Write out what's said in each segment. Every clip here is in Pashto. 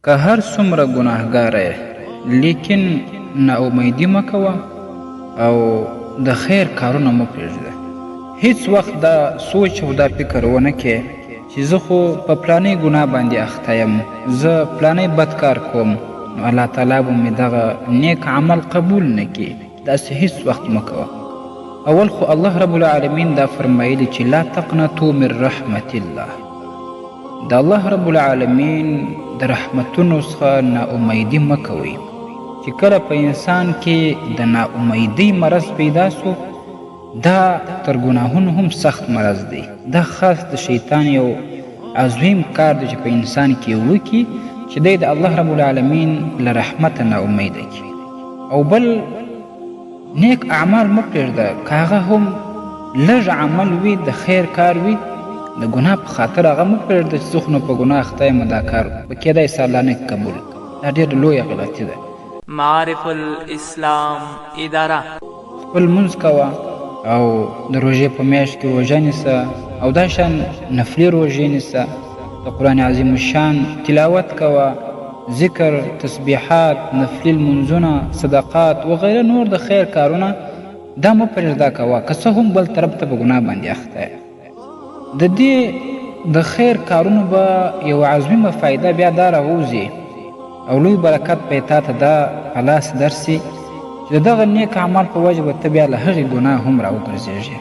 که هر څومره ګناهګار یې، لیکن ناامیدي مه کوه او د خیر کارونه مه پرېږده. هیڅ وخت دا سوچ او دا فکر ونه کړې چې زه خو په پلانۍ ګناه باندې اخته یم، زه پلانی بد کار کوم، نو الله تعالی به مې دغه نیک عمل قبول نه کړي. داسې هیڅ وخت مه کوه. اول خو الله رب العالمین دا فرمایلي چې لا تقنطو من رحمت الله، د الله رب العالمین د رحمتونو څخه ناامیدي مه کوئ. چې کله په انسان کې د ناامیدۍ مرض پیدا سو، دا تر ګناهونو هم سخت مرض دی. دا خاص د شیطان یو عظیم کار دی چې په انسان کې وکړي چې دی د الله رب العالمین له رحمته ناامیده کړي. او بل نیک اعمال مه پرېږده، که هغه هم لږ عمل وي، د خیر کار وي، د ګناه په خاطر هغه مه پرېږده چې زه خو نو په ګناه اخته یم، دا کار به کېدای سي الله نه قبول. دا ډېره لویه غلطي ده. معارف الاسلام اداره. خپل لمونځ کوه او د روژې په میاشت کې روژه نیسه او دا شان نفلي روژې نیسه، د قرآن عظیم الشان تلاوت کوه، ذکر، تسبیحات، نفلي لمونځونه، صدقات وغیره نور د خیر کارونه دا مه پرېږده کوه، که څه هم بل طرف ته په ګناه باندې اخته یې. د دې د خیر کارونو به یوه عظیمه فایده بیا دا راووځي او لوی برکت به یې تا ته دا په لاس درسي چې د دغه نیک عمل په وجه به ته بیا له هغې ګناه هم راوګرځېږې.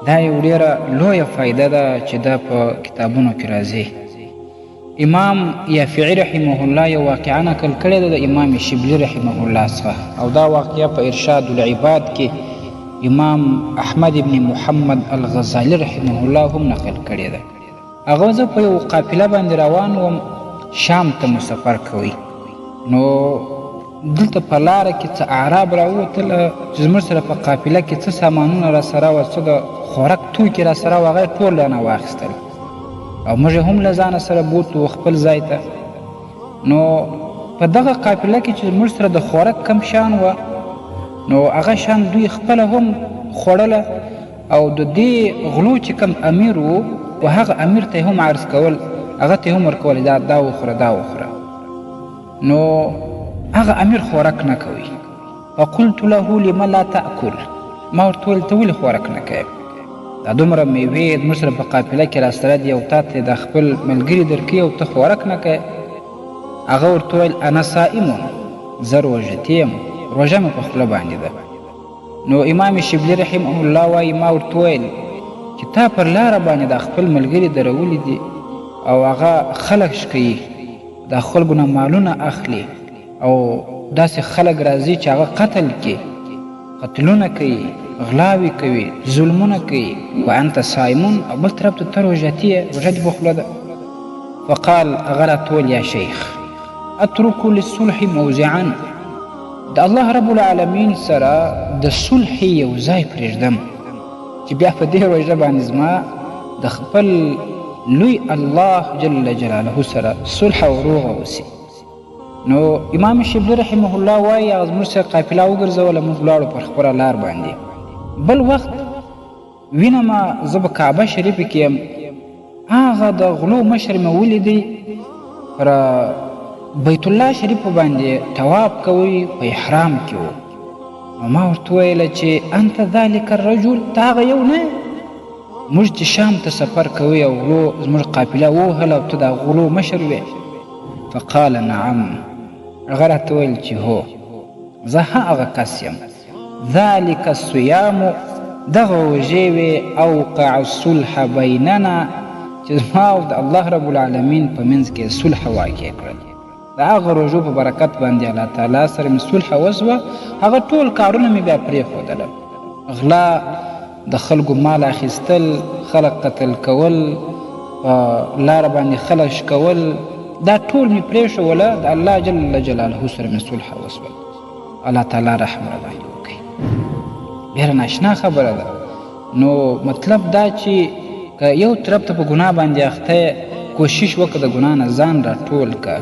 دا یو ډېره لویه فایده ده چې دا په کتابونو کې راځي. امام یافعي رحمه الله یو واقعه نقل کړې ده د امام شبلي رحمه الله څخه، او دا واقعه په ارشاد العباد کې امام احمد ابن محمد الغزالي رحمه الله هم نقل کړې ده. هغه زه په یو قافله باندې روان وم، شام ته مو سفر کوي، نو دلته په لاره کې څه اعراب راووتل چې زموږ سره په قافله کې څه سامانونه راسره وه، څه د خوراک توکي راسره وه، هغه یې ټول رانه واخیستل او موږ یې هم له ځانه سره بوتلو خپل ځای ته. نو په دغه قافله کې چې موږ سره د خوراک کم شیان وه، نو هغه شیان دوی خپله هم خوړله، او د دې غلو چې کم امیر و، و هغه امیر ته یې هم عرض کول، هغه ته یې هم ورکول دا دا وخوره دا وخوره. نو هغه امیر خوراک نه کوي. فقلت له لم لا تأکل، ما ورته وویل ته ولې خوراک نه کوې؟ دا دومره میوې زموږ سره په قافله کې راسره دي او تا ته د خپل ملګري درکوي او ته خوراک نه کوې. هغه ورته وویل انا صائم، زه روژتي یم، روژه مې په خوله باندې ده. نو امام شبلي رحمه الله وایي ما ورته وویل چې تا پر لاره باندې دا خپل ملګري درولي دي او هغه خلک ښکوي، دا خلکو نه مالونه اخلي او داسې خلک راځي چې هغه قتل کړي، قتلونه کوي، غلاوې کوي، ظلمونه کوي، وانت صائمون، او بل طرف ته ته روژتي یې، روژه دې په خوله ده. فقال هغه راته وویل یا شیخ اترک للصلح موضعا، د الله رب العالمین سره د صلح یو ځای پرېږدم چې بیا په دې روژه باندې زما د خپل لوی الله جل جلاله سره صلح او روغه وسي. نو امام شبلي رحمه الله وایي هغه زموږ سره قافله وګرځوله، موږ ولاړو پر خپله لار باندې. بل وخت وینم زه په کعبه شریفه کې یم، هغه د غلو مشر مې ولیدی پر بیت الله شریف باندې طواف کوي، په احرام کې و. نو ما ورته وویل چې انت ذلک الرجل، ته هغه یو نه موږ چې شام ته سفر کوي او غلو زموږ قافله ووهله او ته د غلو مشر وې؟ فقال نعم، هغه راته وویل چې هو زه هغه کس یم. ذلک الصیام، دغه روژې وې، اوقع الصلح بیننا، چې زما او د الله رب العالمین په منځ کې صلح واقع کړل. د هغه روژو په برکت باندې الله تعالی سره مې صلح وسوه، هغه ټول کارونه مې بیا پرېښودله، غلا، د خلکو مال اخیستل، خلک قتل کول، په لاره باندې خلک شکول، دا ټول مې پرېښوله، د الله جل جلاله سره مې صلح وسول. الله تعالی رحم را باندې وکړي. ډېره ناشنا خبره ده. نو مطلب دا چې که یو طرف ته په ګناه باندې اخته کوشش وکړه د ګناه نه ځان راټول که،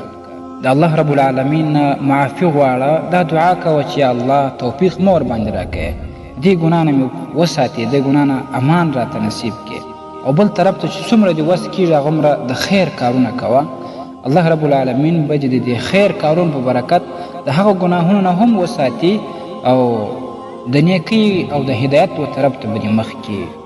د الله رب العالمین نه معافي غواړه، دا دعا کوه چې یا الله توفیق مه ورباندې راکوې، دې ګناه نه مې وساتې، دې ګناه نه امان راته نصیب کړې. او بل طرف ته چې څومره دې وس کېږي هغومره د خیر کارونه کوه. الله رب العالمین به دې د دې خیر کارونو په برکت د هغو ګناهونو نه هم وساتي او د نیکۍ او د هدایت و طرف ته به دې مخکې.